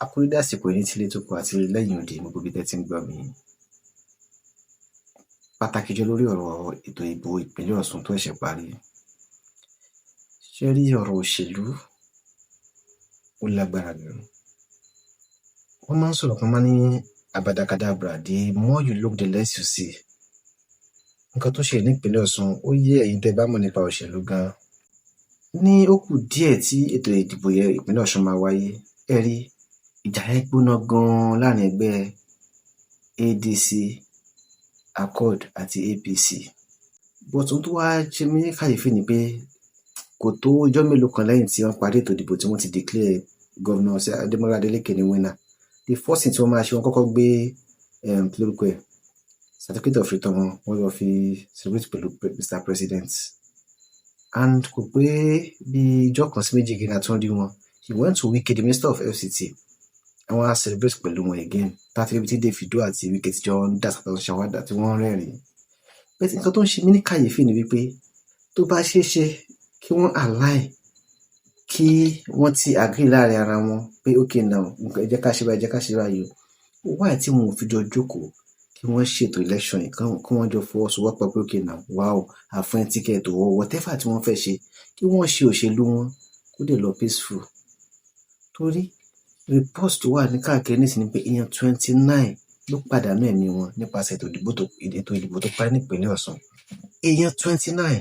A kú dédé àsìkò yìí ní tilé tóko àti lẹ́yìn odi, gbogbo ibi tẹ́ ti ń gbọ́ mi. Pàtàkì jọ lórí ọ̀rọ̀ ètò ìbò ìpínlẹ̀ Ọ̀ṣun tó ṣẹ̀ṣẹ̀ parí. Ṣé rí ọ̀rọ̀ òṣèlú, ó lágbára gan. Wọ́n máa ń sọ̀rọ̀ kan, máa ní abadakadabra, the more you look, the less you see. Nǹkan tó ṣẹlẹ̀ ní ìpínlẹ̀ Ọ̀ṣun, ó yé ẹ̀yin tẹ́ bá mọ̀ nípa òṣèlú gan. Ní ó kù díẹ̀ tí ètò ìdìbò yẹn ìpínlẹ̀ Ọ̀ṣun máa wáyé, ẹ rí ìjà yẹn gbóná gan láàrin ẹgbẹ́ ADC, Accord àti APC. But ohun tó wá ṣe mí ní kàyéfì ni pé kò tó ọjọ́ mélòó kan lẹ́yìn tí wọ́n parí ètò ìdìbò tí wọ́n ti declare Governor Ademola Adeleke ní winner. The first thing tí wọ́n máa ṣe, wọ́n kọ́kọ́ gbé kí lórúkọ ẹ̀, certificate of return wọn, wọ́n lọ fi celebrate pẹ̀lú Mr. President. And kò pé bí ijọ́ kan sí méjì gíga tó ń rí wọn. He went to Wike, the Minister of FCT. Wọ́n á celebrate pẹ̀lú wọn again. Tá fi ibi tí Davido àti Wike ti jọ ń dá ṣàwádà tí wọ́n ń rẹ́rìn-ín. But nǹkan tó ń ṣe mí ní kàyéfì ni wípé tó bá ṣeé ṣe kí wọ́n align, kí wọ́n ti agree láàrin ara wọn pé, "Okay now, ẹ jẹ́ ká ṣe báyìí, ẹ jẹ́ ká ṣe báyìí o." Why tí wọn ò fi jọ jókòó kí wọ́n ṣètò election yìí, kí wọ́n jọ fọwọ́sowọ́pọ̀ pé, "Okay now, wow, a fún ẹ ticket or whatever tí wọ́n fẹ́ ṣe, kí wọ́n ṣe òṣèlú wọn kó dẹ̀ lọ peaceful." Torí report tó wà ní káàkiri nísìnyí pé èèyàn 29 ló pàdánù ẹ̀mí wọn nípasẹ̀ ètò ìdìbò tó parí ní ìpínlẹ̀ Ọ̀ṣun. Èèyàn 29,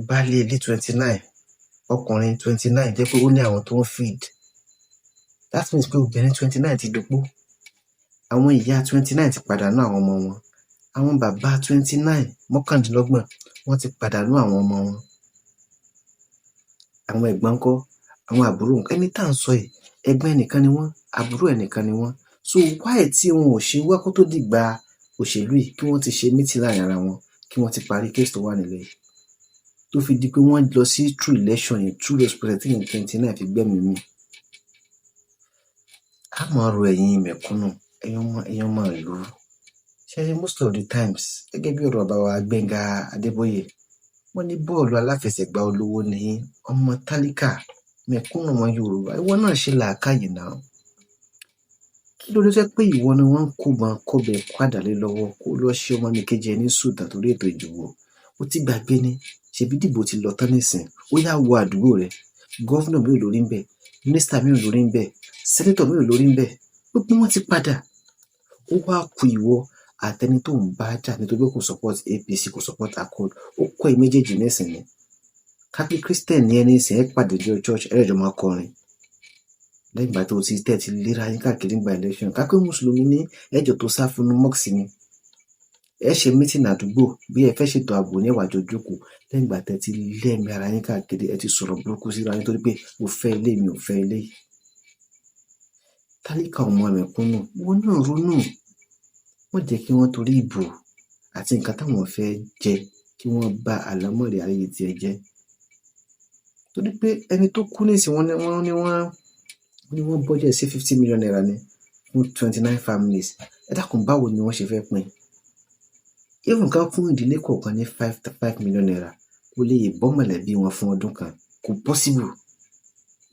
baálé ilé 29, ọkùnrin 29 jẹ́ pé ó ní àwọn tó ń feed. That means pé obìnrin 29 ti dopó. Àwọn ìyá 29 ti pàdánù àwọn ọmọ wọn. Àwọn bàbá 29, 29, wọ́n ti pàdánù àwọn ọmọ wọn. Àwọn ẹ̀gbọ́n ńkọ́? Àwọn àbúrò ńkọ́? Ẹni tá à ń sọ yìí, ẹ̀gbọ́n ẹnìkan ni wọ́n, àbúrò ẹnìkan ni wọ́n. So why tí wọn ò ṣe wá kó tó dìgbà òṣèlú yìí, kí wọ́n ti ṣe meeting láàrin ara wọn, kí wọ́n ti parí case tó wà nílẹ̀ yìí, tó fi di pé wọ́n lọ sí through election yẹn, through those process, tí èèyàn 29 fi gbẹ́mìí mì? A máa rọ ẹ̀yin mẹ̀kúnnù, ẹ̀yin ọmọ ìlú. Ṣé rí, most of the times, gẹ́gẹ́ bí ọ̀rọ̀ bàbá wa Gbẹ́ngà Adébóyè, wọ́n ní bọ́ọ̀lù aláfẹsẹ̀gbá olówó ní ọmọ tálíkà, mẹ̀kúnnù, ọmọ Yorùbá, ìwọ náà ṣe làákàyè náà. Kí ló dé tó jẹ́ pé ìwọ ni wọ́n ń kóbọn kọ́bẹ kádàá lé lọ́wọ́ kó lọ ṣe ọmọnìkejì ẹ ní sùtà torí ètò ìdìbò? Ó ti gbàgbé ni ṣebí dìbò ti lọ tán nísìn. Ó yá, wo àdúgbò rẹ. Governor mélòó lórí ń bẹ̀? Mínísítà mélòó lórí ń bẹ̀? Senator mélòó lórí ń bẹ̀? Gbogbo wọn ti padà. Ó wá ku ìwọ àtẹni tó ń bá jà nítorí pé kò support APC, kò support Accord. Ó kọ́ ẹ méjèèjì nísìnyí. Catholic, Christian ní ẹni sìn, ẹ pàdé ní church, ẹ jọ máa kọrin lẹ́yìn ìgbà tó ti tẹ̀ ti léra yín káàkiri nígbà election. Ká pé mùsùlùmí ní ẹjọ́ tó sá fún mosque ni ẹ ṣe meeting àdúgbò bí ẹ fẹ́ ṣètò ààbò ní ẹwàjọ jókòó lẹ́yìn ìgbà tẹ́ ti lẹ́ẹ̀mí ara yín káàkiri, ẹ ti sọ̀rọ̀ burúkú síra yín torí pé mo fẹ́ ilé mi, ò fẹ́ ilé. Tálíkà, ọmọ mẹ̀kúnnù, wọn náà ronú. Wọ́n jẹ́ kí wọ́n torí ìbò àti nǹkan táwọn fẹ́ jẹ kí wọ́n bà àlámọ̀rí ayé tiẹ̀ jẹ́, torí pé ẹni tó kú nísìnyí, wọ́n ní wọ́n budget sí ₦50 million ní fún 29 families. Ẹ dákun, báwo ni wọ́n ṣe fẹ́ pín? Even kan fún ìdílé kọ̀ọ̀kan ní ₦5 5 million, kò lè bọ́ mọ̀lẹ́bí wọn fún ọdún kan. Kò possible.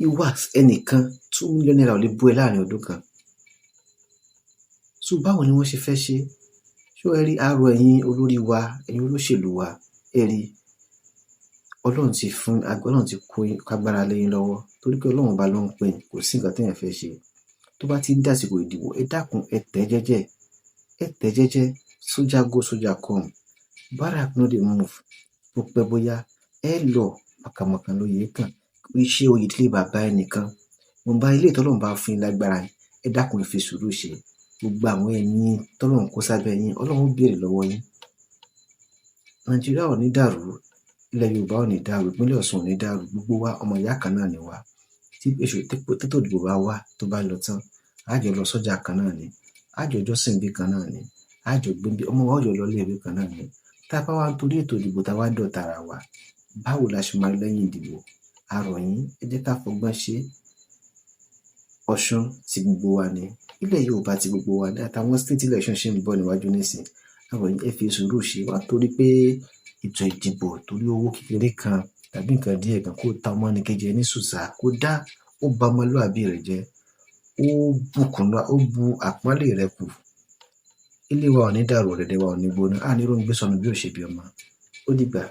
Ìwà ẹnìkan, ₦2 million ò lè bọ́ ẹ láàrin ọdún kan. So báwo ni wọ́n ṣe fẹ́ ṣe? Ṣé ẹ rí, arọ ẹ̀yin olórí wa, ẹ̀yin olóṣèlú wa, ẹ rí, Ọlọ́run ti fún, Ọlọ́run ti kó kágbára lé yín lọ́wọ́, torí pé Ọlọ́run ọba ló ń pín. Kò sí nǹkan téèyàn fẹ́ ṣe. Tó bá ti ń dàsìkò ìdìbò, ẹ dákun, ẹ tẹ̀ jẹ́jẹ́, ẹ tẹ̀ jẹ́jẹ́. Soldier go, soldier come, barrack no dey move. Bó pẹ́ bóyá, ẹ lọ mọ̀kànmọ̀kàn lóye kàn. Iṣẹ́ oyè ìdílé bàbá ẹnìkan wọn bá ilé tọ́lọ́run bá fún yín lágbára. Ẹ dákun, ẹ fi sùúrù ṣe. Gbogbo àwọn ẹ̀yin tọ́lọ́run kó sábẹ́ yín, Ọlọ́run ó béèrè lọ́wọ́ yín. Nàìjíríà ò ní dàrú, ilẹ̀ Yorùbá ò ní dàrú, ìpínlẹ̀ Ọ̀ṣun ò ní dàrú. Gbogbo wa, ọmọ ìyá kan náà ni wá. Tí èṣù tètò ìdìbò bá wá, tó bá lọ tán, á jọ lọ sọ́jà kan náà ni, á jọ jọ́sìn bí kan náà ni, á jọ gbé bí ọmọ wa ó jọ lọ ilé ìwé kan náà ni. Tá a bá wá torí ètò ìdìbò tá a wá dọ̀tá ara wa, báwo la ṣe máa rí lẹ́yìn ìdìbò? A rọ̀ yín, ẹ jẹ́ ká fọgbọ́n ṣe é. Ọ̀ṣun ti gbogbo wa ni, ilẹ̀ Yorùbá ti gbogbo wa ni, àtàwọn state election ṣì ń bọ̀ níwájú nísìn. A rọ̀ yín, ẹ fi sùúrù ṣe. Wá torí pé ètò ìdìbò, torí owó kékeré kan tàbí nǹkan díẹ̀ kan, kó ta ọmọnìkejì ẹ ní sùtá, kó dá. Ó ba ọmọlúàbí rẹ jẹ́, ó bùkún, ó bu àpọ́nlé rẹ kù. Ilé wa ò ní dàrú, ọ̀dẹ̀dẹ̀ wa ò ní gbóná, a ní róhun gbé sọnù bí ò ṣe bí ọmọ. Ó dìgbà.